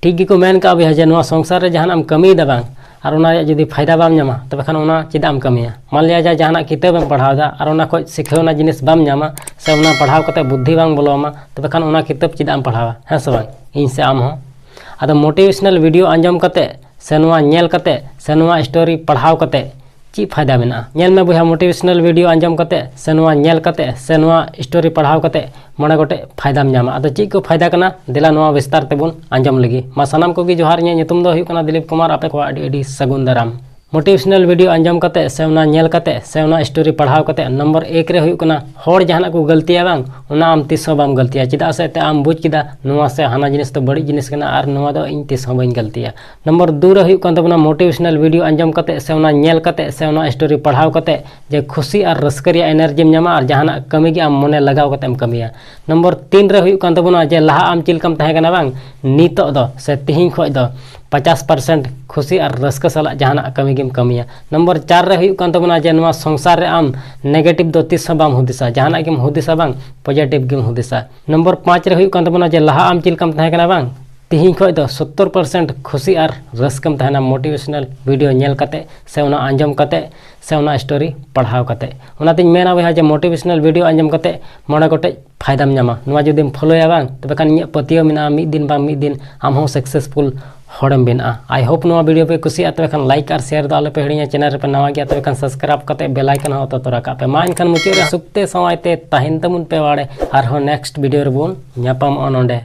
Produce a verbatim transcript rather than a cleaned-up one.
ᱴᱷᱤᱠ ᱜᱮᱠᱚ ᱢᱮᱱ ᱠᱟᱜᱼᱟ ᱵᱚᱭᱦᱟ, ᱡᱮ ᱱᱚᱣᱟ ᱥᱚᱝᱥᱟᱨ ᱨᱮ ᱡᱟᱦᱟᱱᱟᱜ ᱮᱢ ᱠᱟᱹᱢᱤᱭᱮᱫᱟ ᱵᱟᱝ, ᱟᱨ ᱚᱱᱟ ᱨᱮᱭᱟᱜ ᱡᱩᱫᱤ ᱯᱷᱟᱭᱫᱟ ᱵᱟᱢ ᱧᱟᱢᱟ, ᱛᱚᱵᱮ ᱠᱷᱟᱱ ᱚᱱᱟ ᱪᱮᱫᱟᱜ ᱮᱢ ᱠᱟᱹᱢᱤᱭᱟ? ᱢᱟᱱ ᱞᱤᱭᱟ ᱡᱟ ᱡᱟᱦᱟᱱᱟᱜ ᱠᱤᱛᱟᱹᱵ ᱮᱢ ᱯᱟᱲᱦᱟᱣ ᱮᱫᱟ ᱟᱨ ᱚᱱᱟ ᱠᱷᱚᱱ ᱥᱤᱠᱷᱟᱹᱣᱱᱟ ᱡᱤᱱᱤᱥ ᱵᱟᱢ ᱧᱟᱢᱟ, ᱥᱮ ᱚᱱᱟ ᱯᱟᱲᱦᱟᱣ ᱠᱟᱛᱮ ᱵᱩᱫᱽᱫᱷᱤ ᱵᱟᱝ ᱵᱚᱞᱚ ᱟᱢᱟ, ᱛᱚᱵᱮ ᱠᱷᱟᱱ ᱚᱱᱟ ᱠᱤᱛᱟᱹᱵ ᱪᱮᱫᱟᱜ ᱮᱢ ᱯᱟᱲᱦᱟᱣᱟ? ᱦᱮᱸ ᱥᱮ ᱵᱟᱝ? ᱤᱧ ᱥᱮ ᱟᱢ ᱦᱚᱸ᱾ ᱟᱫᱚ motivational video ᱟᱸᱡᱚᱢ ᱠᱟᱛᱮ, ᱥᱮ ᱱᱚᱣᱟ ᱧᱮᱞ ᱠᱟᱛᱮ, ᱥᱮ ᱱᱚᱣᱟ story ᱯᱟᱲᱦᱟᱣ ᱠᱟᱛᱮ ᱪᱮᱫ ᱯᱷᱟᱭᱫᱟ ᱢᱮᱱᱟᱜᱼᱟ? ᱧᱮᱞ ᱢᱮ ᱵᱚᱭᱦᱟ, motivational video ᱟᱸᱡᱚᱢ ᱠᱟᱛᱮ, ᱥᱮ ᱱᱚᱣᱟ ᱧᱮᱞ ᱠᱟᱛᱮ, ᱥᱮ ᱱᱚᱣᱟ story ᱯᱟᱲᱦᱟᱣ ᱠᱟᱛᱮ ᱢᱚᱬᱮ ᱜᱚᱴᱮᱡ ᱯᱷᱟᱭᱫᱟᱢ ᱧᱟᱢᱟ᱾ ᱟᱫᱚ ᱪᱮᱫ ᱠᱚ ᱯᱷᱟᱭᱫᱟ ᱠᱟᱱᱟ? ᱫᱮᱞᱟ ᱱᱚᱣᱟ ᱵᱤᱥᱛᱟᱨ ᱛᱮᱵᱚᱱ ᱟᱸᱡᱚᱢ ᱞᱮᱜᱮ᱾ ᱢᱟ ᱥᱟᱱᱟᱢ ᱠᱚᱜᱮ ᱡᱚᱦᱟᱨ, ᱤᱧᱟᱹᱜ ᱧᱩᱛᱩᱢ ᱫᱚ ᱦᱩᱭᱩᱜ ᱠᱟᱱᱟ ᱫᱤᱞᱤᱯ ᱠᱩᱢᱟᱨ, ᱟᱯᱮ ᱠᱚᱣᱟᱜ ᱟᱹᱰᱤ ᱟᱹᱰᱤ ᱥᱟᱹᱜᱩᱱ ᱫᱟᱨᱟᱢ᱾ Motivational video ᱟᱸᱡᱚᱢ ᱠᱟᱛᱮ, ᱥᱮ ᱚᱱᱟ ᱧᱮᱞ ᱠᱟᱛᱮ, ᱥᱮ ᱚᱱᱟ story ᱯᱟᱲᱦᱟᱣ ᱠᱟᱛᱮ, ᱱᱚᱢᱵᱚᱨ ᱮᱠ ᱨᱮ ᱦᱩᱭᱩᱜ ᱠᱟᱱᱟ, ᱦᱚᱲ ᱡᱟᱦᱟᱱᱟᱜ ᱠᱚ ᱜᱟᱹᱞᱛᱤᱭᱟ ᱵᱟᱝ, ᱚᱱᱟ ᱟᱢ ᱛᱤᱥ ᱦᱚᱸ ᱵᱟᱢ ᱜᱟᱹᱞᱛᱤᱭᱟ᱾ ᱪᱮᱫᱟᱜ ᱥᱮ ᱮᱱᱛᱮ ᱟᱢ ᱵᱩᱡᱽ ᱠᱮᱫᱟ ᱱᱚᱣᱟ ᱥᱮ ᱦᱟᱱᱟ ᱡᱤᱱᱤᱥ ᱫᱚ ᱵᱟᱹᱲᱤᱡ ᱡᱤᱱᱤᱥ ᱠᱟᱱᱟ ᱟᱨ ᱱᱚᱣᱟ ᱫᱚ ᱤᱧ ᱛᱤᱥ ᱦᱚᱸ ᱵᱟᱹᱧ ᱜᱟᱹᱞᱛᱤᱭᱟ᱾ ᱱᱚᱢᱵᱚᱨ ᱫᱩ ᱨᱮ ᱦᱩᱭᱩᱜ ᱠᱟᱱ ᱛᱟᱵᱚᱱᱟ, motivational video ᱟᱸᱡᱚᱢ ᱠᱟᱛᱮ, ᱥᱮ ᱚᱱᱟ ᱧᱮᱞ ᱠᱟᱛᱮ, ᱥᱮ ᱚᱱᱟ story ᱯᱟᱲᱦᱟᱣ ᱠᱟᱛᱮ ᱡᱮ ᱠᱷᱩᱥᱤ ᱟᱨ ᱨᱟᱹᱥᱠᱟᱹ ᱨᱮᱭᱟᱜ energy ᱮᱢ ᱧᱟᱢᱟ ᱟᱨ ᱡᱟᱦᱟᱱᱟᱜ ᱠᱟᱹᱢᱤ ᱜᱮ ᱟᱢ ᱢᱚᱱᱮ ᱞᱟᱜᱟᱣ ᱠᱟᱛᱮ ᱮᱢ ᱠᱟᱹᱢᱤᱭᱟ᱾ ᱱᱚᱢᱵᱚᱨ ᱛᱤᱱ ᱨᱮ ᱦᱩᱭᱩᱜ ᱠᱟᱱ ᱛᱟᱵᱚᱱᱟ ᱡᱮ ᱞᱟᱦᱟ ᱟᱢ ᱪᱮᱫ ᱞᱮᱠᱟᱢ ᱛᱟᱦᱮᱸ ᱠᱟᱱᱟ ᱵᱟᱝ, ᱱᱤᱛᱚᱜ ᱫᱚ ᱥᱮ ᱛᱤᱦᱤᱧ ᱠᱷᱚᱱ ᱫᱚ ᱯᱚᱪᱟᱥ percent ᱠᱷᱩᱥᱤ ᱟᱨ ᱨᱟᱹᱥᱠᱟᱹ ᱥᱟᱞᱟᱜ ᱡᱟᱦᱟᱱᱟᱜ ᱠᱟᱹᱢᱤ ᱜᱮᱢ ᱠᱟᱹᱢᱤᱭᱟ᱾ ᱱᱚᱢᱵᱚᱨ ᱪᱟᱨ ᱨᱮ ᱦᱩᱭᱩᱜ ᱠᱟᱱ ᱛᱟᱵᱚᱱᱟ ᱡᱮ ᱱᱚᱣᱟ ᱥᱚᱝᱥᱟᱨ ᱨᱮ ᱟᱢ negative ᱫᱚ ᱛᱤᱥ ᱦᱚᱸ ᱵᱟᱢ ᱦᱩᱫᱤᱥᱟ, ᱡᱟᱦᱟᱱᱟᱜ ᱜᱮᱢ ᱦᱩᱫᱤᱥᱟ ᱵᱟᱝ, positive ᱜᱮᱢ ᱦᱩᱫᱤᱥᱟ᱾ ᱱᱚᱢᱵᱚᱨ ᱯᱟᱸᱪ ᱨᱮ ᱦᱩᱭᱩᱜ ᱠᱟᱱ ᱛᱟᱵᱚᱱᱟ ᱡᱮ ᱞᱟᱦᱟ ᱟᱢ ᱪᱮᱫ ᱞᱮᱠᱟᱢ ᱛᱟᱦᱮᱸ ᱠᱟᱱᱟ ᱵᱟᱝ, ᱛᱤᱦᱤᱧ ᱠᱷᱚᱱ ᱫᱚ ᱥᱚᱛᱛᱚᱨ percent ᱠᱷᱩᱥᱤ ᱟᱨ ᱨᱟᱹᱥᱠᱟᱹᱢ ᱛᱟᱦᱮᱱᱟ motivational video ᱧᱮᱞ ᱠᱟᱛᱮ, ᱥᱮ ᱚᱱᱟ ᱟᱸᱡᱚᱢ ᱠᱟᱛᱮ, ᱥᱮ ᱚᱱᱟ story ᱯᱟᱲᱦᱟᱣ ᱠᱟᱛᱮ᱾ ᱚᱱᱟᱛᱤᱧ ᱢᱮᱱᱟ ᱵᱚᱭᱦᱟ ᱡᱮ motivational video ᱟᱸᱡᱚᱢ ᱠᱟᱛᱮ ᱢᱚᱬᱮ ᱜᱚᱴᱮᱡ ᱯᱷᱟᱭᱫᱟᱢ ᱧᱟᱢᱟ᱾ ᱱᱚᱣᱟ ᱡᱩᱫᱤᱢ followᱭᱟ ᱵᱟᱝ, ᱛᱚᱵᱮ ᱠᱷᱟᱱ ᱤᱧᱟᱹᱜ ᱯᱟᱹᱛᱭᱟᱹᱣ ᱢᱮᱱᱟᱜᱼᱟ, ᱢᱤᱫ ᱫᱤᱱ ᱵᱟᱝ ᱢᱤᱫ ᱫᱤᱱ ᱟᱢ ᱦᱚᱸ successful ᱦᱚᱲᱮᱢ ᱵᱮᱱᱟᱜᱼᱟ᱾ I hope ᱱᱚᱣᱟ video ᱯᱮ ᱠᱩᱥᱤᱭᱟᱜᱼᱟ, ᱛᱚᱵᱮ ᱠᱷᱟᱱ like ᱟᱨ share ᱫᱚ ᱟᱞᱚᱯᱮ ᱦᱤᱲᱤᱧᱟ᱾ Channel ᱨᱮᱯᱮ ᱱᱟᱣᱟ ᱜᱮᱭᱟ, ᱛᱚᱵᱮ ᱠᱷᱟᱱ subscribe ᱠᱟᱛᱮ bell icon ᱦᱚᱸ ᱚᱛᱚ ᱛᱚᱨᱟ ᱠᱟᱜ ᱯᱮ᱾ ᱢᱟ ᱮᱱᱠᱷᱟᱱ ᱢᱩᱪᱟᱹᱫ ᱨᱮ ᱥᱩᱠᱛᱮ ᱥᱟᱶᱟᱭ ᱛᱮ ᱛᱟᱦᱮᱱ ᱛᱟᱵᱚᱱ ᱯᱮ ᱵᱟᱲᱮ, ᱟᱨᱦᱚᱸ next video ᱨᱮᱵᱚᱱ ᱧᱟᱯᱟᱢᱚᱜᱼᱟ ᱱᱚᱰᱮ᱾